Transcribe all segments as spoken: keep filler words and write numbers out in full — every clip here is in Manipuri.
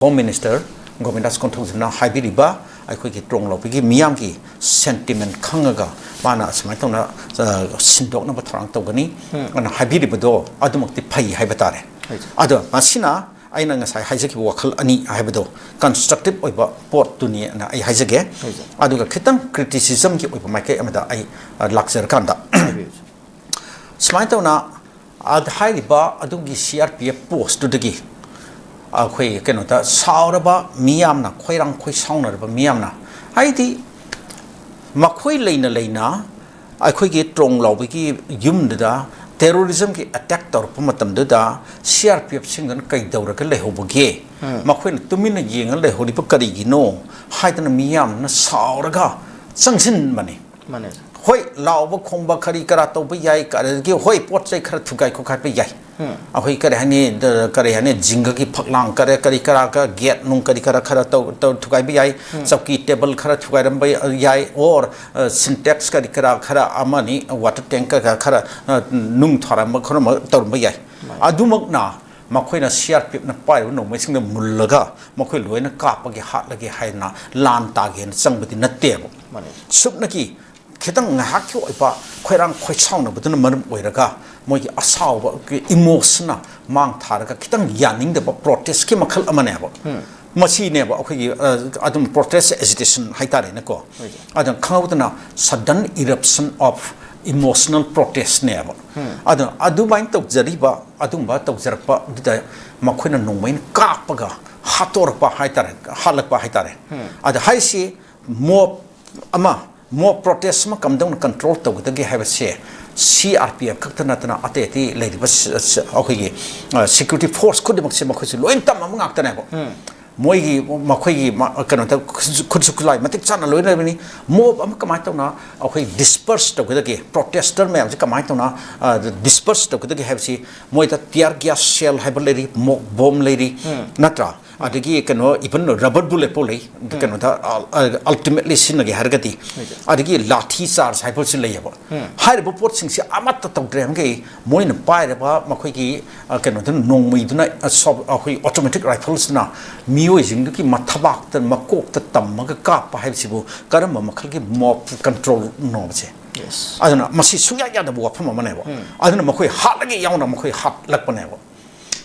Home Minister ꯒꯣꯕꯤꯟꯗꯥꯁ ꯀꯣꯟꯊꯧꯖꯝꯅ ꯍꯥꯏꯕꯤꯔꯤꯕ ꯑꯩꯈꯣꯏꯒꯤ ꯇ꯭ꯔꯣꯡ ꯂꯧꯕꯒꯤ ꯃꯤꯌꯥꯝꯒꯤ sentiment ꯈꯪꯉꯒ ꯃꯥꯅ ꯑꯁꯨꯃꯥꯏꯅ ꯇꯧꯅ, ꯑ, ꯁꯤꯟꯗꯣꯛꯅꯕ ꯊꯧꯔꯥꯡ ꯇꯧꯒꯅꯤ ꯑꯅ ꯍꯥꯏꯕꯤꯔꯤꯕꯗꯣ ꯑꯗꯨꯃꯛꯇꯤ ꯐꯩ ꯍꯥꯏꯕ ꯇꯥꯔꯦ꯫ ꯑꯗꯣ ꯃꯁꯤꯅ ꯑꯩꯅ ꯉꯁꯥꯏ ꯍꯥꯏꯖꯈꯤꯕ ꯋꯥꯈꯜ ꯑꯅꯤ ꯍꯥꯏꯕꯗꯣ constructive ꯑꯣꯏꯕ ꯄꯣꯠꯇꯨꯅꯤ ꯑꯅ ꯑꯩ ꯍꯥꯏꯖꯒꯦ꯫ ꯑꯗꯨꯒ ꯈꯤꯇꯪ criticismꯒꯤ ꯑꯣꯏꯕ ꯃꯥꯏꯀꯩ ꯑꯃꯗ ꯑꯩ, ꯑ, ꯂꯥꯛꯆꯔꯀꯥꯟꯗ, ꯁꯨꯃꯥꯏꯅ ꯇꯧꯅ, ꯑꯗ ꯍꯥꯏꯔꯤꯕ ꯑꯗꯨꯒꯤ C R P F postꯇꯨꯗꯒꯤ ꯑꯩꯈꯣꯏ ꯀꯩꯅꯣꯗ ꯁꯥꯎꯔꯕ ꯃꯤꯌꯥꯝꯅ, ꯈꯣꯏꯔꯥꯡ ꯈꯣꯏꯁꯥꯎꯅꯔꯕ ꯃꯤꯌꯥꯝꯅ, ꯍꯥꯏꯗꯤ ꯃꯈꯣꯏ ꯂꯩꯅ ꯂꯩꯅ ꯑꯩꯈꯣꯏꯒꯤ ꯇ꯭ꯔꯣꯡ ꯂꯥꯎꯕꯒꯤ ꯌꯨꯝꯗꯨꯗ terrorismꯒꯤ attack ꯇꯧꯔꯛꯄ ꯃꯇꯝꯗꯨꯗ C R P Fꯁꯤꯡꯗꯨꯅ ꯀꯩꯗꯧꯔꯒ ꯂꯩꯍꯧꯕꯒꯦ? ꯎꯝ꯫ ꯃꯈꯣꯏꯅ ꯇꯨꯃꯤꯟꯅ ꯌꯦꯡꯉ ꯂꯩꯍꯧꯔꯤꯕ ꯀꯔꯤꯒꯤꯅꯣ ꯍꯥꯏꯗꯅ ꯃꯤꯌꯥꯝꯅ ꯁꯥꯎꯔꯒ ꯆꯪꯁꯤꯟꯕꯅꯤ꯫ ꯃꯥꯅꯦ꯫ ꯍꯣꯏ, ꯂꯥꯎꯕ ꯈꯣꯡꯕ ꯀꯔꯤ ꯀꯔꯥ ꯇꯧꯕ ꯌꯥꯏ, ꯑꯗꯒꯤ ꯍꯣꯏ, ꯄꯣꯠ ꯆꯩ ꯈꯔ ꯊꯨꯒꯥꯏ ꯈꯣꯠꯀꯥꯏꯕ ꯌꯥꯏ꯫ ꯎꯝ꯫ ꯑꯩꯈꯣꯏ ꯀꯔꯤ ꯍꯥꯏꯅꯤ, ꯗ-, ꯀꯔꯤ ꯍꯥꯏꯅꯤ, ꯖꯤꯡꯒꯒꯤ ꯐꯛꯂꯥꯡ ꯀꯔꯤ, ꯀꯔꯤ ꯀꯔꯥ, ꯒꯦꯠ ꯅꯨꯡ ꯀꯔꯤ ꯀꯔꯥ ꯈꯔ ꯇꯧ-, ꯇꯧ-, ꯊꯨꯒꯥꯏꯕ ꯌꯥꯏ, ꯎꯝ꯫ ꯆꯧꯀꯤ ꯇꯦꯕꯜ ꯈꯔ ꯊꯨꯒꯥꯏꯔꯝꯕ ꯌꯥꯏ, or, ꯑ, Sintex ꯀꯔꯤ ꯀꯔꯥ ꯈꯔ ꯑꯃꯅꯤ, water tank ꯀꯔꯤ ꯀꯔꯥ ꯈꯔ, ꯑ, ꯅꯨꯡ ꯊꯥꯔꯝꯕ ꯈꯣꯠꯂꯝꯕ ꯇꯧꯔꯝꯕ ꯌꯥꯏ꯫ ꯃꯥꯅꯤ꯫ ꯑꯗꯨꯃꯛꯅ ꯃꯈꯣꯏꯅ C R P Fꯅ ꯄꯥꯏꯔꯤꯕ ꯅꯣꯡꯃꯩꯁꯤꯡꯗ ꯃꯨꯜꯂꯒ ꯃꯈꯣꯏ ꯂꯣꯏꯅ ꯀꯥꯞꯄꯒꯦ, ꯍꯥꯠꯂꯒꯦ ꯍꯥꯏꯅ ꯂꯥꯟ ꯇꯥꯒꯦꯅ ꯆꯪꯕꯗꯤ ꯅꯠꯇꯦꯕ꯫ ꯃꯥꯅꯦ꯫ ꯁꯨꯞꯅꯒꯤ ꯈꯤꯇꯪ ꯉꯥꯏꯍꯥꯛꯀꯤ ꯑꯣꯏꯕ ꯈꯣꯏꯔꯥꯡ ꯈꯣꯏꯁꯥꯎꯅꯕꯗꯨꯅ ꯃꯔꯝ ꯑꯣꯏꯔꯒ ꯃꯣꯏꯒꯤ ꯑꯁꯥꯎꯕ emotionꯅ ꯃꯥꯡ ꯊꯥꯔꯒ ꯈꯤꯇꯪ ꯌꯥꯅꯤꯡꯗꯕ protestꯀꯤ ꯃꯈꯜ ꯑꯃꯅꯦꯕ꯫ ꯎꯝ꯫ ꯃꯁꯤꯅꯦꯕ ꯑꯩꯈꯣꯏꯒꯤ, ꯑ, ꯑꯗꯨꯝ protest agitation ꯍꯥꯏꯇꯥꯔꯦꯅꯦꯀꯣ꯫ ꯍꯣꯏ꯫ ꯑꯗꯨꯅ ꯈꯪꯍꯧꯗꯅ sudden eruption of emotional protestꯅꯦꯕ꯫ ꯎꯝ꯫ ꯑꯗꯨꯅ ꯑꯗꯨꯃꯥꯏꯅ ꯇꯧꯖꯔꯤꯕ, ꯑꯗꯨꯝꯕ ꯇꯧꯖꯔꯛꯄ ꯑꯗꯨꯗ ꯃꯈꯣꯏꯅ ꯅꯣꯡꯃꯩꯅ ꯀꯥꯞꯄꯒ ꯍꯥꯠꯇꯣꯔꯛꯄ ꯍꯥꯏꯇꯥꯔꯦ, ꯍꯥꯠꯂꯛꯄ ꯍꯥꯏꯇꯥꯔꯦ꯫ ꯎꯝ꯫ ꯑꯗ ꯍꯥꯏꯁꯤ mob ꯑꯃ, mob protest ꯑꯃ ꯀꯝꯗꯧꯅ control ꯇꯧꯒꯗꯒꯦ ꯍꯥꯏꯕꯁꯦ C R P F ꯈꯛꯇ ꯅꯠꯇꯅ ꯑꯇꯩ ꯑꯇꯩ ꯂꯩꯔꯤꯕ ꯁ-, ꯁ-, ꯑꯩꯈꯣꯏꯒꯤ, ꯑ, security force ꯈꯨꯗꯤꯡꯃꯛꯁꯦ ꯃꯈꯣꯏꯁꯦ ꯂꯣꯏꯅ ꯇꯝꯃꯕ ꯉꯥꯛꯇꯅꯦꯕ꯫ ꯎꯝ꯫ ꯃꯣꯏꯒꯤ, ꯃꯈꯣꯏꯒꯤ ꯃ-, ꯀꯩꯅꯣꯗ ꯈꯨꯠꯁꯨ, ꯈꯨꯠꯁꯨ ꯈꯨꯠꯂꯥꯏ ꯃꯇꯤꯛ ꯆꯥꯅ ꯂꯣꯏꯅ ꯂꯩꯕꯅꯤ꯫ Mob ꯑꯃ ꯀꯃꯥꯏꯅ ꯇꯧꯅ ꯑꯩꯈꯣꯏ disperse ꯇꯧꯒꯗꯒꯦ, protester ꯃꯌꯥꯝꯁꯦ ꯀꯃꯥꯏꯅ ꯇꯧꯅ, ꯑ, disperse ꯇꯧꯒꯗꯒꯦ ꯍꯥꯏꯕꯁꯤ ꯃꯣꯏꯗ tear gas shell ꯍꯥꯏꯕ ꯂꯩꯔꯤ, mock bomb ꯂꯩꯔꯤ, ꯎꯝ꯫ ꯅꯠꯇ꯭ꯔꯥ? ꯑꯗꯒꯤ ꯀꯩꯅꯣ, even rubber bullet ꯐꯥꯎ ꯂꯩ꯫ ꯀꯩꯅꯣꯗ, ꯑ, ꯑ, ultimately ꯁꯤꯖꯤꯟꯅꯒꯦ ꯍꯥꯏꯔꯒꯗꯤ꯫ ꯑꯗꯒꯤ ꯂꯥꯊꯤ ꯆꯥꯔꯖ ꯍꯥꯏꯕꯁꯨ ꯂꯩꯌꯦꯕ꯫ ꯍꯥꯏꯔꯤꯕ ꯄꯣꯠꯁꯤꯡꯁꯦ ꯑꯃꯠꯇ ꯇꯧꯗ꯭ꯔꯦ ꯍꯥꯏꯕꯒꯤ ꯃꯣꯏꯅ ꯄꯥꯏꯔꯕ ꯃꯈꯣꯏꯒꯤ, ꯑ, ꯀꯩꯅꯣꯗꯨꯅ, ꯅꯣꯡꯃꯩꯗꯨꯅ, ꯑ, ꯁꯣꯞ-, ꯑꯩꯈꯣꯏ automatic riflesꯅ ꯃꯤꯑꯣꯏꯁꯤꯡꯗꯨꯒꯤ ꯃꯊꯕꯥꯛꯇ, ꯃꯀꯣꯛꯇ ꯇꯝꯃꯒ ꯀꯥꯞꯄ ꯍꯥꯏꯕꯁꯤꯕꯨ ꯀꯔꯝꯕ ꯃꯈꯜꯒꯤ mob controlꯅꯣꯕꯁꯦ? ꯑꯗꯨꯅ ꯃꯁꯤ ꯁꯨꯡꯌꯥ ꯌꯥꯗꯕ ꯋꯥꯐꯝ ꯑꯃꯅꯦꯕ꯫ ꯑꯗꯨꯅ ꯃꯈꯣꯏ ꯍꯥꯠꯂꯒꯦ ꯌꯥꯎꯅ ꯃꯈꯣꯏ ꯍꯥꯠꯂꯛꯄꯅꯦꯕ꯫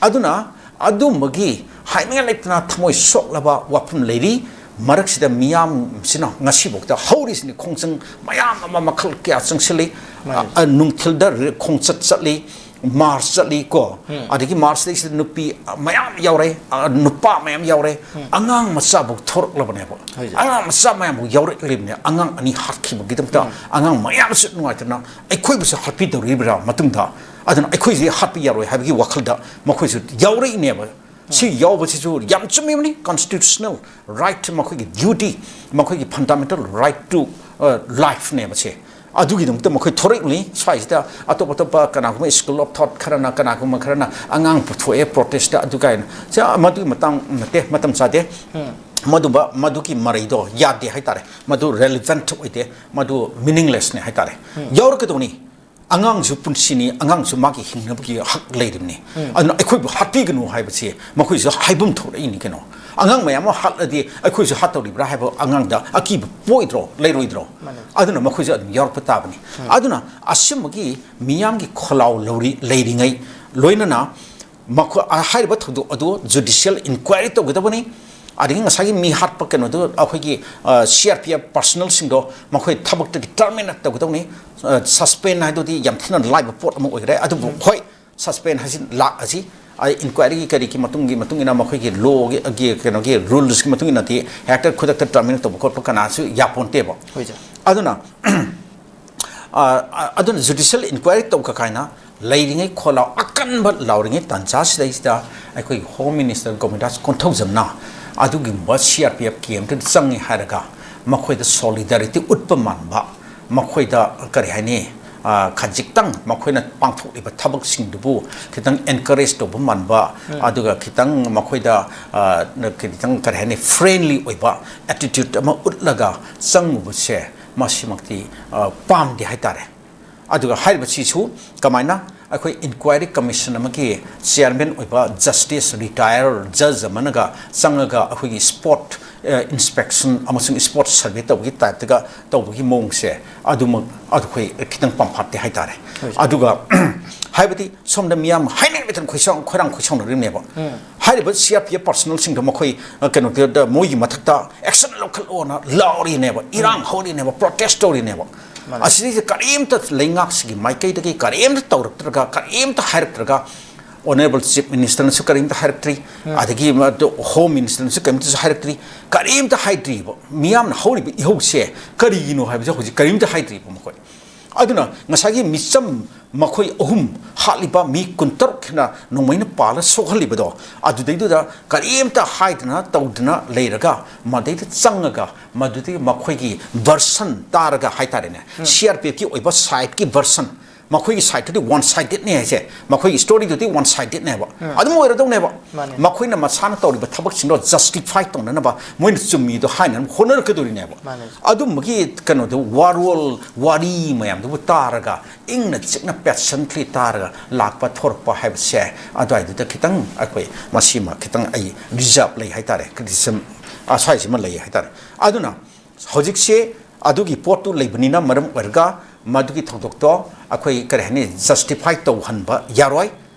ꯑꯗꯨꯅ ꯑꯗꯨꯝꯕꯒꯤ ꯍꯥꯏꯅꯤꯡꯉꯥꯏ ꯂꯩꯇꯅ ꯊꯃꯣꯏ ꯁꯣꯛꯂꯕ ꯋꯥꯐꯝ ꯂꯩꯔꯤ꯫ ꯃꯔꯛꯁꯤꯗ ꯃꯤꯌꯥꯝꯁꯤꯅ ꯉꯁꯤꯐꯥꯎꯗ ꯍꯧꯔꯤꯁꯤꯅꯤ, ꯈꯣꯡꯖꯪ ꯃꯌꯥꯝ ꯑꯃ ꯃꯈꯜ ꯀꯌꯥ ꯆꯪꯁꯤꯜꯂꯤ꯫ ꯃꯥꯅꯤ꯫ ꯑ, ꯑ, ꯅꯨꯡꯊꯤꯜꯗ ꯔ-, ꯈꯣꯡꯆꯠ ꯆꯠꯂꯤ, ꯃꯥꯔꯆ ꯆꯠꯂꯤ ꯀꯣ꯫ ꯑꯗꯒꯤ ꯃꯥꯔꯆꯇꯩꯁꯤꯗ ꯅꯨꯄꯤ ꯃꯌꯥꯝ ꯌꯥꯎꯔꯦ, ꯑ, ꯅꯨꯄꯥ ꯃꯌꯥꯝ ꯌꯥꯎꯔꯦ, ꯑꯉꯥꯡ ꯃꯆꯥꯕꯨ ꯊꯣꯔꯛꯂꯕꯅꯦꯕ꯫ ꯍꯣꯏ, ꯁꯥꯔ꯫ ꯑꯉꯥꯡ ꯃꯆꯥ ꯃꯌꯥꯝꯕꯨ ꯌꯥꯎꯔꯛꯂꯤꯕꯅꯦ꯫ ꯑꯉꯥꯡ ꯑꯅꯤ ꯍꯥꯠꯈꯤꯕꯒꯤꯗꯃꯛꯇ ꯑꯉꯥꯡ ꯃꯌꯥꯝꯁꯨ ꯅꯨꯡꯉꯥꯏꯇꯅ ꯑꯩꯈꯣꯏꯕꯨꯁꯨ ꯍꯥꯠꯄꯤꯗꯧꯔꯤꯕ꯭ꯔꯥ ꯃꯇꯨꯡꯗ? ꯑꯗꯨꯅ ꯑꯩꯈꯣꯏꯁꯦ ꯍꯥꯠꯄ ꯌꯥꯔꯣꯏ ꯍꯥꯏꯕꯒꯤ ꯋꯥꯈꯜꯗ ꯃꯈꯣꯏꯁꯨ ꯌꯥꯎꯔꯛꯏꯅꯦꯕ꯫ ꯁꯤ ꯌꯥꯎꯕꯁꯤꯁꯨ ꯌꯥꯝ ꯆꯨꯝꯃꯤꯕꯅꯤ꯫ Constitutional right, ꯃꯈꯣꯏꯒꯤ duty, ꯃꯈꯣꯏꯒꯤ fundamental right to, ꯑ, lifeꯅꯦꯕ ꯁꯦ꯫ ꯑꯗꯨꯒꯤꯗꯃꯛꯇ ꯃꯈꯣꯏ ꯊꯣꯔꯛꯂꯤ꯫ ꯁ꯭ꯋꯥꯏꯁꯤꯗ ꯑꯇꯣꯞ ꯑꯇꯣꯞꯄ ꯀꯅꯥꯒꯨꯝꯕ school of thought ꯈꯔꯅ, ꯀꯅꯥꯒꯨꯝꯕ ꯈꯔꯅ ꯑꯉꯥꯡ ꯄꯨꯊꯣꯛꯑꯦ protestꯇ, ꯑꯗꯨ ꯀꯥꯏꯅ꯫ ꯁꯤ ꯃꯗꯨꯒꯤ ꯃꯇꯥꯡ ꯅꯠꯇꯦ, ꯃꯇꯝ ꯆꯥꯗꯦ꯫ ꯃꯗꯨꯝꯕ, ꯃꯗꯨꯒꯤ ꯃꯔꯩꯗꯣ ꯌꯥꯗꯦ ꯍꯥꯏꯇꯥꯔꯦ, ꯃꯗꯨ relevant ꯑꯣꯏꯗꯦ, ꯃꯗꯨ meaninglessꯅꯦ ꯍꯥꯏꯇꯥꯔꯦ꯫ ꯌꯥꯎꯔꯛꯀꯗꯧꯅꯤ꯫ ꯑꯉꯥꯡꯁꯨ ꯄꯨꯟꯁꯤꯅꯤ, ꯑꯉꯥꯡꯁꯨ ꯃꯥꯒꯤ ꯍꯤꯡꯅꯕꯒꯤ ꯍꯛ ꯂꯩꯔꯤꯕꯅꯤ꯫ ꯑꯗꯨꯅ ꯑꯩꯈꯣꯏꯕꯨ ꯍꯥꯠꯄꯤꯒꯅꯨ ꯍꯥꯏꯕꯁꯤ ꯃꯈꯣꯏꯁꯨ ꯍꯥꯏꯐꯝ ꯊꯣꯛꯂꯛꯏꯅꯤ ꯀꯩꯅꯣ꯫ ꯑꯉꯥꯡ ꯃꯌꯥꯝ ꯑꯃ ꯍꯥꯠꯂꯗꯤ ꯑꯩꯈꯣꯏꯁꯨ ꯍꯥꯠꯇꯧꯔꯤꯕ꯭ꯔꯥ ꯍꯥꯏꯕ ꯑꯉꯥꯡꯗ ꯑꯀꯤꯕ ꯄꯣꯛꯏꯗ꯭ꯔꯣ, ꯂꯩꯔꯣꯏꯗ꯭ꯔꯣ? ꯃꯥꯅꯦ꯫ ꯑꯗꯨꯅ ꯃꯈꯣꯏꯁꯨ ꯑꯗꯨꯝ ꯌꯥꯎꯔꯛꯄ ꯇꯥꯕꯅꯤ꯫ ꯑꯗꯨꯅ ꯑꯁꯤꯃꯒꯤ ꯃꯤꯌꯥꯝꯒꯤ ꯈꯣꯜꯂꯥꯎ ꯂꯧꯔꯤ-, ꯂꯩꯔꯤꯉꯩ ꯂꯣꯏꯅꯅ ꯃꯈꯣꯏ, ꯑ, ꯍꯥꯏꯔꯤꯕ ꯊꯧꯗꯣꯛ ꯑꯗꯨ judicial inquiry ꯇꯧꯒꯗꯕꯅꯤ꯫ ꯑꯗꯒꯤ ꯉꯁꯥꯏꯒꯤ ꯃꯤ ꯍꯥꯠꯄ ꯀꯩꯅꯣꯗꯨ ꯑꯩꯈꯣꯏꯒꯤ, ꯑ, C R P F personnelꯁꯤꯡꯗꯣ ꯃꯈꯣꯏ ꯊꯕꯛꯇꯒꯤ terminate ꯇꯧꯒꯗꯕꯅꯤ꯫ ꯑ, suspend ꯍꯥꯏꯗꯨꯗꯤ ꯌꯥꯝ ꯊꯤꯅ ꯂꯥꯏꯕ ꯄꯣꯠ ꯑꯃ ꯑꯣꯏꯈ꯭ꯔꯦ꯫ ꯑꯗꯨꯕꯨ ꯍꯣꯏ, suspend ꯍꯥꯏꯁꯤ ꯂꯥꯛꯑꯁꯤ, ꯑ, inquiryꯒꯤ ꯀꯔꯤꯒꯤ ꯃꯇꯨꯡꯒꯤ, ꯃꯇꯨꯡ ꯏꯟꯅ ꯃꯈꯣꯏꯒꯤ lawꯒꯤ, ꯒꯤ, ꯀꯩꯅꯣꯒꯤ rulesꯀꯤ ꯃꯇꯨꯡ ꯏꯟꯅꯗꯤ ꯍꯦꯛꯇ ꯈꯨꯗꯛꯇ terminate ꯇꯧꯕ ꯈꯣꯠꯄ ꯀꯅꯥꯁꯨ ꯌꯥꯄꯣꯟꯇꯦꯕ꯫ ꯍꯣꯏ, ꯁꯥꯔ꯫ ꯑꯗꯨꯅ ꯑ, ꯑ, ꯑꯗꯨꯅ judicial inquiry ꯇꯧ ꯀꯀꯥꯏꯅ ꯂꯩꯔꯤꯉꯩ ꯈꯣꯜꯂꯥꯎ ꯑꯀꯟꯕ ꯂꯥꯎꯔꯤꯉꯩ ꯇꯥꯟꯖꯥꯁꯤꯗꯩꯁꯤꯗ ꯑꯩꯈꯣꯏꯒꯤ Home Minister ꯒꯣꯕꯤꯟꯗꯥꯁ ꯀꯣꯟꯊꯧꯖꯝꯅ ꯑꯗꯨꯒꯨꯝꯕ C R P F campꯇꯨꯗ ꯆꯪꯉꯤ ꯍꯥꯏꯔꯒ ꯃꯈꯣꯏꯗ solidarity ꯎꯠꯄ ꯃꯥꯟꯕ, ꯃꯈꯣꯏꯗ ꯀꯔꯤ ꯍꯥꯏꯅꯤ, ꯈꯖꯤꯛꯇꯪ ꯃꯈꯣꯏꯅ ꯄꯥꯡꯊꯣꯛꯂꯤꯕ ꯊꯕꯛꯁꯤꯡꯗꯨꯕꯨ ꯈꯤꯇꯪ encourage ꯇꯧꯕ ꯃꯥꯟꯕ, ꯑꯗꯨꯒ ꯈꯤꯇꯪ ꯃꯈꯣꯏꯗ ꯈꯤꯇꯪ, ꯀꯔꯤ ꯍꯥꯏꯅꯤ, friendly ꯑꯣꯏꯕ attitude ꯑꯃ ꯎꯠꯂꯒ ꯆꯪꯉꯨꯕꯁꯦ, ꯃꯁꯤꯃꯛꯇꯤ ꯄꯥꯝꯗꯦ ꯍꯥꯏꯇꯥꯔꯦ꯫ ꯑꯗꯨꯒ ꯍꯥꯏꯔꯤꯕꯁꯤꯁꯨ ꯀꯃꯥꯏꯅ ꯑꯩꯈꯣꯏ inquiry commission ꯑꯃꯒꯤ chairman ꯑꯣꯏꯕ justice, retired judge ꯑꯃꯅꯒ ꯆꯪꯉꯒ ꯑꯩꯈꯣꯏꯒꯤ spot inspection ꯑꯃꯁꯨꯡ spot survey ꯇꯧꯕꯒꯤ type ꯇꯒ ꯇꯧꯕꯒꯤ ꯃꯑꯣꯡꯁꯦ, ꯑꯗꯨꯃꯛ ꯑꯩꯈꯣꯏ ꯈꯤꯇꯪ ꯄꯥꯝꯐꯥꯠꯇꯦ ꯍꯥꯏꯇꯥꯔꯦ꯫ ꯑꯗꯨꯒ ꯍꯥꯏꯕꯗꯤ ꯁꯣꯝꯗ ꯃꯤꯌꯥꯝ ꯍꯥꯏꯅꯤꯡꯕꯇꯪ ꯈꯣꯏꯁꯥꯎ-, ꯈꯣꯏꯔꯥꯡ ꯈꯣꯏꯁꯥꯎꯅꯔꯤꯕꯅꯦꯕ꯫ ꯍꯥꯏꯔꯤꯕ C R P F personnel ꯁꯤꯡꯗꯣ ꯃꯈꯣꯏ, ꯀꯩꯅꯣꯗ, ꯃꯣꯏꯒꯤ ꯃꯊꯛꯇ action ꯂꯧꯈꯠꯂꯣꯅ ꯂꯥꯎꯔꯤꯅꯦꯕ, ꯏꯔꯥꯡ ꯍꯧꯔꯤꯅꯦꯕ, protest ꯇꯧꯔꯤꯅꯦꯕ꯫ ꯑꯁꯤꯗꯩꯁꯤꯗ ꯀꯔꯤꯝꯇ ꯂꯩꯉꯥꯛꯁꯤꯒꯤ ꯃꯥꯏꯀꯩꯗꯒꯤ ꯀꯔꯤꯝꯇ ꯇꯧꯔꯛꯇ꯭ꯔꯒ, ꯀꯔꯤꯝꯇ ꯍꯥꯏꯔꯛꯇ꯭ꯔꯒ, Honourable Chief Minister ꯅꯁꯨ ꯀꯔꯤꯝꯇ ꯍꯥꯏꯔꯛꯇ꯭ꯔꯤ, ꯑꯗꯒꯤ ꯃꯗꯨ Home Minister ꯅꯁꯨ ꯀꯔꯤꯝꯇꯁꯨ ꯍꯥꯏꯔꯛꯇ꯭ꯔꯤ, ꯀꯔꯤꯝꯇ ꯍꯥꯏꯗ꯭ꯔꯤꯕ꯫ ꯃꯤꯌꯥꯝꯅ ꯍꯧꯔꯤꯕ ꯏꯍꯧꯁꯦ ꯀꯔꯤꯒꯤꯅꯣ ꯍꯥꯏꯕꯁꯦ ꯍꯧꯖꯤꯛ ꯀꯔꯤꯝꯇ ꯍꯥꯏꯗ꯭ꯔꯤꯕ ꯃꯈꯣꯏ꯫ ꯑꯗꯨꯅ ꯉꯁꯥꯏꯒꯤ ꯃꯤꯆꯝ ꯃꯈꯣꯏ ꯑꯍꯨꯝ ꯍꯥꯠꯂꯤꯕ ꯃꯤ ꯀꯨꯟꯇꯔꯨꯛ ꯍꯦꯟꯅ ꯅꯣꯡꯃꯩꯅ ꯄꯥꯜꯂ ꯁꯣꯛꯍꯜꯂꯤꯕꯗꯣ, ꯑꯗꯨꯗꯩꯗꯨꯗ ꯀꯔꯤꯝꯇ ꯍꯥꯏꯗꯅ ꯇꯧꯗꯅ ꯂꯩꯔꯒ, ꯃꯗꯩꯗ ꯆꯪꯉꯒ ꯃꯗꯨꯗꯒꯤ ꯃꯈꯣꯏꯒꯤ version ꯇꯥꯔꯒ ꯍꯥꯏꯇꯥꯔꯦꯅꯦ, C R P F ꯀꯤ ꯑꯣꯏꯕ side ꯀꯤ version, ꯃꯈꯣꯏꯒꯤ side ꯇꯨꯗꯤ one sided ꯅꯦ ꯍꯥꯏꯁꯦ, ꯃꯈꯣꯏꯒꯤ story ꯗꯨꯗꯤ one sided ꯅꯦꯕ꯫ ꯑꯗꯨꯝ ꯑꯣꯏꯔꯗꯧꯅꯦꯕ꯫ ꯃꯈꯣꯏꯅ ꯃꯁꯥꯅ ꯇꯧꯔꯤꯕ ꯊꯕꯛꯁꯤꯡꯗꯣ justify ꯇꯧꯅꯅꯕ, ꯃꯣꯏꯅ ꯆꯨꯝꯃꯤꯗꯣ ꯍꯥꯏꯅꯅꯕ ꯍꯣꯠꯅꯔꯛꯀꯗꯣꯔꯤꯅꯦꯕ꯫ ꯑꯗꯨꯝꯕꯒꯤ ꯀꯩꯅꯣꯗꯣ, ꯋꯥꯔꯣꯜ ꯋꯥꯔꯤ ꯃꯌꯥꯝꯗꯨꯕꯨ ꯇꯥꯔꯒ, ꯏꯪꯅ ꯆꯤꯛꯅ patiently ꯇꯥꯔꯒ ꯂꯥꯛꯄ ꯊꯣꯔꯛꯄ ꯍꯥꯏꯕꯁꯦ, ꯑꯗꯨꯋꯥꯏꯗꯨꯗ ꯈꯤꯇꯪ ꯑꯩꯈꯣꯏ ꯃꯁꯤꯃ ꯈꯤꯇꯪ ꯑꯩ reserve ꯂꯩ ꯍꯥꯏꯇꯥꯔꯦ, criticism ꯑꯁ꯭ꯋꯥꯏꯁꯤꯃ ꯂꯩ ꯍꯥꯏꯇꯥꯔꯦ꯫ ꯑꯗꯨꯅ ꯍꯧꯖꯤꯛꯁꯦ ꯑꯗꯨꯒꯤ ꯄꯣꯠꯇꯨ ꯂꯩꯕꯅꯤꯅ ꯃꯔꯝ ꯑꯣꯏꯔꯒ ꯃꯗꯨꯒꯤ ꯊꯧꯗꯣꯛꯇꯣ ꯑꯩꯈꯣꯏ, ꯀꯔꯤ ꯍꯥꯏꯅꯤ, justify ꯇꯧꯍꯟꯕ ꯌꯥꯔꯣꯏ꯫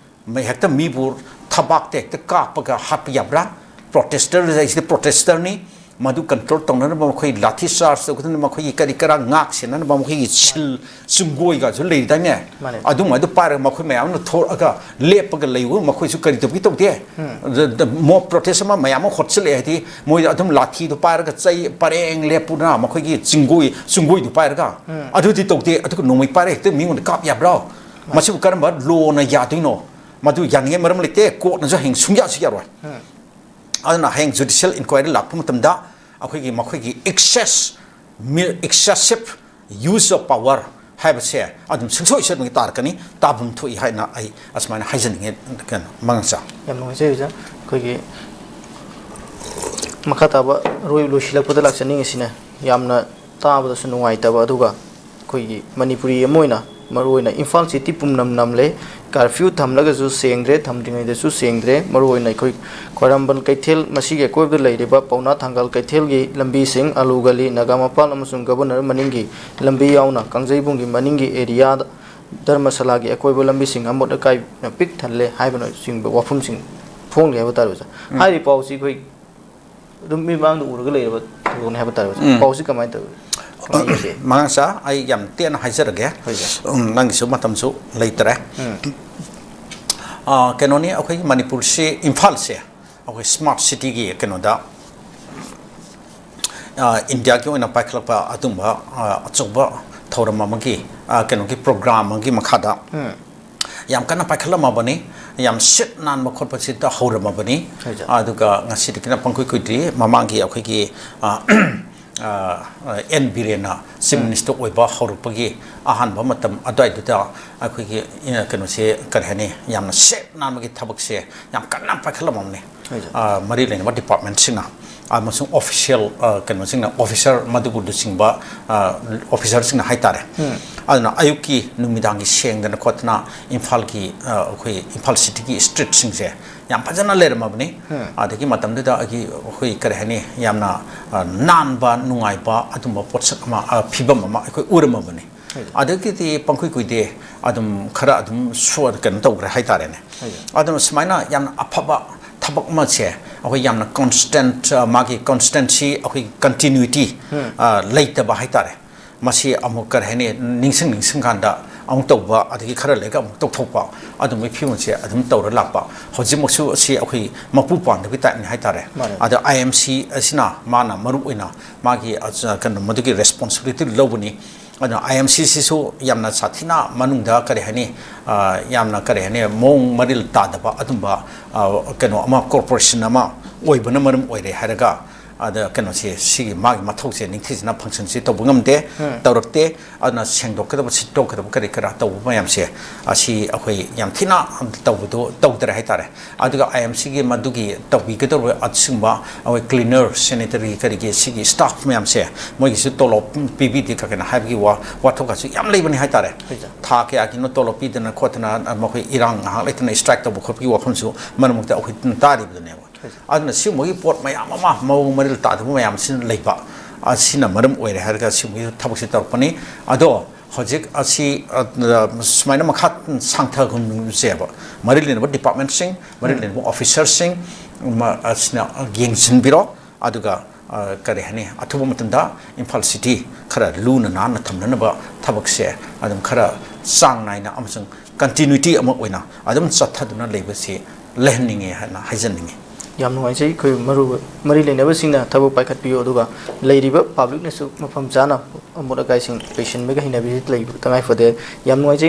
ꯃ-, ꯍꯦꯛꯇ ꯃꯤꯕꯨ ꯊꯕꯥꯛꯇ ꯍꯦꯛꯇ ꯀꯥꯞꯄꯒ ꯍꯥꯠꯄ ꯌꯥꯕ꯭ꯔꯥ? Protester ꯍꯥꯏꯁꯤꯗꯤ protester ꯅꯤ꯫ ꯃꯗꯨ control ꯇꯧꯅꯅꯕ ꯃꯈꯣꯏ ꯂꯥꯊꯤ charge ꯇꯧꯒꯗꯕꯅꯤ, ꯃꯈꯣꯏꯒꯤ ꯀꯔꯤ ꯀꯔꯥ ꯉꯥꯛ ꯁꯦꯟꯅꯅꯕ ꯃꯈꯣꯏꯒꯤ ꯁꯤꯜ ꯆꯨꯡꯒꯣꯏꯒꯁꯨ ꯂꯩꯔꯤꯗꯥꯏꯅꯦ? ꯑꯗꯨꯝ ꯑꯗꯨ ꯄꯥꯏꯔꯒ ꯃꯈꯣꯏ ꯃꯌꯥꯝꯅ ꯊꯣꯛꯑꯒ ꯂꯦꯞꯄꯒ ꯂꯩꯕ, ꯃꯈꯣꯏꯁꯨ ꯀꯔꯤ ꯇꯧꯒꯦ ꯇꯧꯗꯦ? ꯎꯝ꯫ The, the mob protest ꯑꯃ ꯃꯌꯥꯝ ꯑꯃ ꯍꯣꯠꯆꯜꯂꯛꯑꯦ ꯍꯥꯏꯗꯤ, ꯃꯣꯏ ꯑꯗꯨꯝ ꯂꯥꯊꯤꯗꯣ ꯄꯥꯏꯔꯒ, ꯆꯩ ꯄꯔꯦꯡ ꯂꯦꯞꯄꯨꯅ ꯃꯈꯣꯏꯒꯤ ꯆꯤꯡꯒꯣꯏ, ꯆꯤꯡꯒꯣꯏꯗꯨ ꯄꯥꯏꯔꯒ, ꯎꯝ꯫ ꯑꯗꯨꯗꯤ ꯇꯧꯗꯦ꯫ ꯑꯗꯨꯒ ꯅꯣꯡꯃꯩ ꯄꯥꯏꯔꯒ ꯍꯦꯛꯇ ꯃꯤꯉꯣꯟꯗ ꯀꯥꯞ ꯌꯥꯕ꯭ꯔꯣ? ꯃꯥꯅꯤ꯫ ꯃꯁꯤꯕꯨ ꯀꯔꯝꯕ law ꯅ ꯌꯥꯗꯣꯏꯅꯣ? ꯃꯗꯨ ꯌꯥꯅꯤꯡꯉꯥꯏ ꯃꯔꯝ ꯂꯩꯇꯦ꯫ Court ꯅꯁꯨ ꯍꯌꯦꯡ ꯁꯨꯡꯌꯥꯁꯨ ꯌꯥꯔꯣꯏ꯫ ꯎꯝ꯫ ꯑꯗꯨꯅ ꯍꯌꯦꯡ judicial inquiry ꯂꯥꯛꯄ ꯃꯇꯝꯗ ꯑꯩꯈꯣꯏꯒꯤ, ꯃꯈꯣꯏꯒꯤ excess, excessive use of power ꯍꯥꯏꯕꯁꯦ ꯑꯗꯨꯝ ꯁꯨꯡꯁꯣꯏ ꯁꯣꯏꯗꯅ ꯇꯥꯔꯛꯀꯅꯤ, ꯇꯥꯐꯝ ꯊꯣꯛꯏ ꯍꯥꯏꯅ ꯑꯩ ꯑꯁꯨꯃꯥꯏꯅ ꯍꯥꯏꯖꯅꯤꯡꯉꯦ꯫ ꯀꯩꯅꯣ, ꯃꯉꯥꯡꯆꯥ꯫ ꯌꯥꯝ ꯅꯨꯡꯉꯥꯏꯖꯩ ꯑꯣꯖꯥ꯫ ꯑꯩꯈꯣꯏꯒꯤ ꯃꯈꯥ ꯇꯥꯕ ꯑꯔꯣꯏ ꯂꯣꯏꯁꯤꯜꯂꯛꯄꯗ ꯂꯥꯛꯆꯅꯤꯡꯉꯤꯁꯤꯅ, ꯌꯥꯝꯅ ꯇꯥꯕꯗꯁꯨ ꯅꯨꯡꯉꯥꯏꯇꯕ, ꯑꯗꯨꯒ ꯑꯩꯈꯣꯏꯒꯤ ꯃꯅꯤꯄꯨꯔꯤ ꯑꯃ ꯑꯣꯏꯅ, ꯃꯔꯨꯑꯣꯏꯅ ꯏꯝꯐꯥꯜ ꯁꯤꯇꯤ ꯄꯨꯝꯅꯝ ꯅꯝꯂꯦ꯫ ꯀꯥꯔꯐ꯭ꯌꯨ ꯊꯝꯂꯒꯁꯨ ꯁꯦꯡꯗ꯭ꯔꯦ, ꯊꯝꯗ꯭ꯔꯤꯉꯩꯗꯁꯨ ꯁꯦꯡꯗ꯭ꯔꯦ꯫ ꯃꯔꯨꯑꯣꯏꯅ ꯑꯩꯈꯣꯏ ꯈ꯭ꯋꯥꯏꯔꯝꯕꯟ ꯀꯩꯊꯦꯜ, ꯃꯁꯤꯒꯤ ꯑꯀꯣꯏꯕꯗ ꯂꯩꯔꯤꯕ ꯄꯥꯎꯅꯥ ꯊꯥꯡꯒꯥꯜ ꯀꯩꯊꯦꯜꯒꯤ ꯂꯝꯕꯤꯁꯤꯡ, ꯑꯂꯨ ꯒꯂꯤ, ꯅꯥꯒꯥ ꯃꯄꯥꯜ ꯑꯃꯁꯨꯡ ꯒꯕꯔꯅꯔ ꯃꯅꯤꯡꯒꯤ ꯂꯝꯕꯤ ꯌꯥꯎꯅ ꯀꯥꯡꯖꯩꯕꯨꯡꯒꯤ ꯃꯅꯤꯡꯒꯤ ꯑꯦꯔꯤꯌꯥꯗ ꯙꯔꯃꯁꯥꯂꯥꯒꯤ ꯑꯀꯣꯏꯕ ꯂꯝꯕꯤꯁꯤꯡ ꯑꯃꯣꯠ ꯑꯀꯥꯏꯅ ꯄꯤꯛ ꯊꯜꯂꯦ ꯍꯥꯏꯕꯅꯆꯤꯡꯕ ꯋꯥꯐꯝꯁꯤꯡ ꯐꯣꯡꯂꯤ ꯍꯥꯏꯕ ꯇꯥꯔꯦ ꯑꯣꯖꯥ꯫ ꯎꯝ꯫ ꯍꯥꯏꯔꯤꯕ ꯄꯥꯎꯁꯤ ꯑꯩꯈꯣꯏ ꯑꯗꯨꯝ ꯃꯤꯠꯃꯥꯡꯗ ꯎꯔꯒ ꯂꯩꯔꯕ ꯊꯧꯗꯣꯛꯅꯤ ꯍꯥꯏꯕ ꯇꯥꯔꯦ ꯑꯣꯖꯥ꯫ ꯎꯝ꯫ ꯄꯥꯎꯁꯤ ꯀꯃꯥꯏꯅ ꯇꯧꯏ? ꯀꯃꯥꯏꯅ ꯇꯧꯒꯦ? ꯃꯉꯥꯡꯆꯥ, ꯑꯩ ꯌꯥꯝ ꯇꯦꯟꯅ ꯍꯥꯏꯖꯔꯒꯦ꯫ ꯍꯣꯏ, ꯁꯥꯔ꯫ ꯎꯝ, ꯅꯪꯒꯤꯁꯨ ꯃꯇꯝꯁꯨ ꯂꯩꯇꯔꯦ꯫ ꯎꯝ꯫ ꯑ, ꯀꯩꯅꯣꯅꯤ, ꯑꯩꯈꯣꯏꯒꯤ ꯃꯅꯤꯄꯨꯔꯁꯤ, ꯏꯝꯐꯥꯜꯁꯦ ꯑꯩꯈꯣꯏ ꯁ꯭ꯃꯥꯔꯠ ꯁꯤꯇꯤꯒꯤ ꯀꯩꯅꯣꯗ, ꯑ, ꯏꯟꯗꯤꯌꯥꯒꯤ ꯑꯣꯏꯅ ꯄꯥꯏꯈꯠꯂꯛꯄ ꯑꯗꯨꯝꯕ, ꯑ, ꯑꯆꯧꯕ ꯊꯧꯔꯝ ꯑꯃꯒꯤ, ꯑ, ꯀꯩꯅꯣꯒꯤ ꯄ꯭ꯔꯣꯒ꯭ꯔꯥꯝ ꯑꯃꯒꯤ ꯃꯈꯥꯗ ꯎꯝ꯫ ꯌꯥꯝ ꯀꯟꯅ ꯄꯥꯏꯈꯠꯂꯝꯃꯕꯅꯤ, ꯌꯥꯝ ꯁꯤꯠ ꯅꯥꯟꯕ ꯈꯣꯠꯄꯁꯤꯗ ꯍꯧꯔꯝꯃꯕꯅꯤ꯫ ꯍꯣꯏ, ꯁꯥꯔ꯫ ꯑꯗꯨꯒ ꯉꯁꯤꯗꯒꯤꯅ ꯄꯪꯀꯨꯏ ꯀꯨꯏꯗ꯭ꯔꯤ, ꯃꯃꯥꯡꯒꯤ ꯑꯩꯈꯣꯏꯒꯤ, ꯑ, ꯑ, ꯑꯦꯟ ꯕꯤꯔꯦꯟꯅ ꯆꯤꯐ ꯎꯝ꯫ ꯃꯤꯅꯤꯁꯇꯔ ꯑꯣꯏꯕ ꯍꯧꯔꯛꯄꯒꯤ ꯑꯍꯥꯟꯕ ꯃꯇꯝ ꯑꯗꯨꯋꯥꯏꯗꯨꯗ ꯑꯩꯈꯣꯏꯒꯤ, ꯑ, ꯀꯩꯅꯣꯁꯦ, ꯀꯔꯤ ꯍꯥꯏꯅꯤ, ꯌꯥꯝꯅ ꯁꯤꯠ ꯅꯥꯟꯕꯒꯤ ꯊꯕꯛꯁꯦ ꯌꯥꯝ ꯀꯟꯅ ꯄꯥꯏꯈꯠꯂꯝꯃꯕꯅꯤ꯫ ꯍꯣꯏ, ꯁꯥꯔ꯫ ꯑ, ꯃꯔꯤ ꯂꯩꯅꯕ ꯗꯤꯄꯥꯔꯠꯃꯦꯟꯁꯤꯡꯅ ꯑꯃꯁꯨꯡ ꯑꯣꯐꯤꯁꯤꯌꯦꯜ, ꯑ, ꯀꯩꯅꯣꯁꯤꯡꯅ, ꯑꯣꯐꯤꯁꯥꯔ ꯃꯗꯨꯕꯨ ꯂꯨꯆꯤꯡꯕ, ꯑ, ꯑꯣꯐꯤꯁꯥꯔꯁꯤꯡꯅ ꯍꯥꯏꯇꯥꯔꯦ꯫ ꯎꯝ꯫ ꯑꯗꯨꯅ ꯑꯌꯨꯛꯀꯤ ꯅꯨꯃꯤꯗꯥꯡꯒꯤ ꯁꯦꯡꯗꯅ ꯈꯣꯠꯇꯅ ꯏꯝꯐꯥꯜꯒꯤ, ꯑ, ꯑꯩꯈꯣꯏ ꯏꯝꯐꯥꯜ ꯁꯤꯇꯤꯒꯤ ꯁ꯭ꯇ꯭ꯔꯤꯠꯁꯤꯡꯁꯦ ꯌꯥꯝ ꯐꯖꯅ ꯂꯩꯔꯝꯃꯕꯅꯤ꯫ ꯎꯝ꯫ ꯑꯗꯒꯤ ꯃꯇꯝꯗꯨꯗ ꯑꯩꯒꯤ, ꯑꯩꯈꯣꯏ, ꯀꯔꯤ ꯍꯥꯏꯅꯤ, ꯌꯥꯝꯅ, ꯑ, ꯅꯥꯟꯕ, ꯅꯨꯡꯉꯥꯏꯕ ꯑꯗꯨꯝꯕ ꯄꯣꯠꯁꯛ ꯑꯃ, ꯑ, ꯐꯤꯕꯝ ꯑꯃ ꯑꯩꯈꯣꯏ ꯎꯔꯝꯃꯕꯅꯤ꯫ ꯍꯣꯏ꯫ ꯑꯗꯒꯤꯗꯤ ꯄꯪꯀꯨꯏ ꯀꯨꯏꯗꯦ, ꯑꯗꯨꯝ ꯈꯔ ꯑꯗꯨꯝ ꯁꯣ-, ꯀꯩꯅꯣ ꯇꯧꯈ꯭ꯔꯦ ꯍꯥꯏꯇꯥꯔꯦꯅꯦ꯫ ꯍꯣꯏ꯫ ꯑꯗꯨꯅ ꯁꯨꯃꯥꯏꯅ ꯌꯥꯝꯅ ꯑꯐꯕ ꯊꯕꯛ ꯑꯃꯁꯦ ꯑꯩꯈꯣꯏ ꯌꯥꯝꯅ ꯀꯣꯟꯁꯇꯦꯟꯠ, ꯑ, ꯃꯥꯒꯤ ꯀꯣꯟꯁꯇꯦꯟꯁꯤ, ꯑꯩꯈꯣꯏ ꯀꯟꯇꯤꯅ꯭ꯌꯨꯇꯤ, ꯎꯝ꯫ ꯑ, ꯂꯩꯇꯕ ꯍꯥꯏꯇꯥꯔꯦ꯫ ꯃꯁꯤ ꯑꯃꯨꯛ, ꯀꯔꯤ ꯍꯥꯏꯅꯤ, ꯅꯤꯡꯁꯤꯡ ꯅꯤꯡꯁꯤꯡ ꯀꯥꯟꯗ ꯑꯃꯨꯛ ꯇꯧꯕ, ꯑꯗꯒꯤ ꯈꯔ ꯂꯩꯔꯒ ꯑꯃꯨꯛ ꯇꯧꯊꯣꯛꯄ, ꯑꯗꯨꯝꯕꯒꯤ ꯐꯤꯕꯝꯁꯦ ꯑꯗꯨꯝ ꯇꯧꯔ ꯂꯥꯛꯄ꯫ ꯍꯧꯖꯤꯛꯃꯛꯁꯨ ꯑꯁꯤ ꯑꯩꯈꯣꯏ ꯃꯄꯨ ꯄꯥꯟꯗꯕꯒꯤ ꯇꯥꯏꯞꯅꯤ ꯍꯥꯏꯇꯥꯔꯦ꯫ ꯃꯥꯅꯦ꯫ ꯑꯗ ꯑꯥꯏ ꯑꯦꯝ ꯁꯤ ꯑꯁꯤꯅ ꯃꯥꯅ ꯃꯔꯨ ꯑꯣꯏꯅ ꯃꯥꯒꯤ, ꯑ, ꯀꯩꯅꯣ, ꯃꯗꯨꯒꯤ ꯔꯦꯁꯄꯣꯟꯁꯤꯕꯤꯂꯤꯇꯤ ꯂꯧꯕꯅꯤ꯫ ꯑꯗꯨꯅ ꯑꯥꯏ ꯑꯦꯝ ꯁꯤ ꯁꯤꯁꯨ ꯌꯥꯝꯅ ꯁꯥꯊꯤꯅ ꯃꯅꯨꯡꯗ, ꯀꯔꯤ ꯍꯥꯏꯅꯤ, ꯑ, ꯌꯥꯝꯅ, ꯀꯔꯤ ꯍꯥꯏꯅꯤ, ꯃꯑꯣꯡ ꯃꯔꯤꯜ ꯇꯥꯗꯕ ꯑꯗꯨꯝꯕ, ꯑ, ꯀꯩꯅꯣ ꯑꯃ, ꯀꯣꯔꯄꯣꯔꯦꯁꯟ ꯑꯃ ꯑꯣꯏꯕꯅ ꯃꯔꯝ ꯑꯣꯏꯔꯦ ꯍꯥꯏꯔꯒ, ꯑꯗ ꯀꯩꯅꯣꯁꯦ, ꯁꯤꯒꯤ ꯃꯥꯒꯤ ꯃꯊꯧꯁꯦ ꯅꯤꯡꯊꯤꯖꯅ functionꯁꯦ ꯇꯧꯕ ꯉꯝꯗꯦ, ꯎꯝ꯫ ꯇꯧꯔꯛꯇꯦ꯫ ꯑꯗꯨꯅ ꯁꯦꯡꯗꯣꯛꯀꯗꯕ, ꯁꯤꯠꯇꯣꯛꯀꯗꯕ ꯀꯔꯤ ꯀꯔꯥ ꯇꯧꯕ ꯃꯌꯥꯝꯁꯦ, ꯑꯁꯤ ꯑꯩꯈꯣꯏ ꯌꯥꯝ ꯊꯤꯅ ꯇꯧꯕꯗꯣ ꯇꯧꯗ꯭ꯔꯦ ꯍꯥꯏꯇꯥꯔꯦ꯫ ꯑꯗꯨꯒ IMCꯒꯤ ꯃꯗꯨꯒꯤ ꯇꯧꯕꯤꯒꯗꯧꯔꯤꯕ ꯑꯁꯤꯒꯨꯝꯕ ꯑꯩꯈꯣꯏ cleaner, sanitary ꯀꯔꯤꯒꯤ ꯁꯤꯒꯤ staff ꯃꯌꯥꯝꯁꯦ, ꯃꯣꯏꯒꯤꯁꯨ ꯇꯣꯂꯣꯞ ꯄꯤꯕꯤꯗꯦ ꯀꯥꯏꯅ ꯍꯥꯏꯕꯒꯤ ꯋꯥ, ꯋꯥꯊꯣꯛꯀꯁꯨ ꯌꯥꯝ ꯂꯩꯕꯅꯤ ꯍꯥꯏꯇꯥꯔꯦ꯫ ꯍꯣꯏ, ꯁꯥꯔ꯫ ꯊꯥ ꯀꯌꯥꯒꯤꯅꯣ ꯇꯣꯂꯣꯞ ꯄꯤꯗꯅ ꯈꯣꯠꯇꯅ, ꯃꯈꯣꯏ ꯏꯔꯥꯡ ꯉꯥꯏꯍꯥꯛ ꯂꯩꯇꯅ strike ꯇꯧꯕ ꯈꯣꯠꯄꯒꯤ ꯋꯥꯐꯝꯁꯨ ꯃꯔꯛ ꯃꯔꯛꯇ ꯑꯩꯈꯣꯏ ꯑꯗꯨꯝ ꯇꯥꯔꯤꯕꯗꯨꯅꯦꯕ꯫ ꯍꯣꯏ, ꯁꯥꯔ꯫ ꯑꯗꯨꯅ ꯁꯤꯒꯨꯝꯕꯒꯤ ꯄꯣꯠ ꯃꯌꯥꯝ ꯑꯃ ꯃꯑꯣꯡ ꯃꯔꯤꯜ ꯇꯥꯗꯕ ꯃꯌꯥꯝꯁꯤꯅ ꯂꯩꯕ ꯑꯁꯤꯅ ꯃꯔꯝ ꯑꯣꯏꯔꯦ ꯍꯥꯏꯔꯒ ꯁꯤꯒꯨꯝꯕꯒꯤ ꯊꯕꯛꯁꯦ ꯇꯧꯔꯛꯄꯅꯤ꯫ ꯑꯗꯣ ꯍꯧꯖꯤꯛ ꯑꯁꯤ, ꯑ, ꯁꯨꯃꯥꯏꯅ ꯃꯈꯥ ꯁꯥꯡꯊꯒꯨꯝꯁꯦꯕ, ꯃꯔꯤ ꯂꯩꯅꯕ departmentꯁꯤꯡ, ꯃꯔꯤ ꯎꯝ꯫ ꯂꯩꯅꯕ officerꯁꯤꯡ, ꯃ-, ꯑꯁꯤꯅ ꯌꯦꯡꯁꯤꯟꯕꯤꯔꯣ꯫ ꯑꯗꯨꯒ, ꯑ, ꯀꯔꯤ ꯍꯥꯏꯅꯤ, ꯑꯊꯨꯕ ꯃꯇꯝꯗ ꯏꯝꯐꯥꯜ city ꯈꯔ ꯂꯨꯅ ꯅꯥꯟꯅ ꯊꯝꯅꯅꯕ ꯊꯕꯛꯁꯦ ꯑꯗꯨꯝ ꯈꯔ ꯆꯥꯡ ꯅꯥꯏꯅ ꯑꯃꯁꯨꯡ continuity ꯑꯃ ꯑꯣꯏꯅ ꯑꯗꯨꯝ ꯆꯠꯊꯗꯨꯅ ꯂꯩꯕꯁꯤ ꯂꯩꯍꯟꯅꯤꯡꯉꯤ ꯍꯥꯏꯅ ꯍꯥꯏꯖꯅꯤꯡꯉꯤ꯫ ꯌꯥꯝ ꯅꯨꯡꯉꯥꯏꯖꯩ꯫ ꯑꯩꯈꯣꯏ ꯃꯔꯨ-, ꯃꯔꯤ ꯂꯩꯅꯕꯁꯤꯡꯅ ꯊꯕꯛ ꯄꯥꯏꯈꯠꯄꯤꯌꯨ, ꯑꯗꯨꯒ ꯂꯩꯔꯤꯕ publicꯅꯁꯨ ꯃꯐꯝ ꯆꯥꯅ ꯑꯃꯣꯠ ꯑꯀꯥꯏꯁꯤꯡ ꯄꯩꯁꯤꯟꯕꯒꯤ ꯍꯩꯅꯕꯤꯁꯤ ꯂꯩꯕ ꯇꯉꯥꯏ ꯐꯗꯦ꯫ ꯌꯥꯝ ꯅꯨꯡꯉꯥꯏꯖꯩ꯫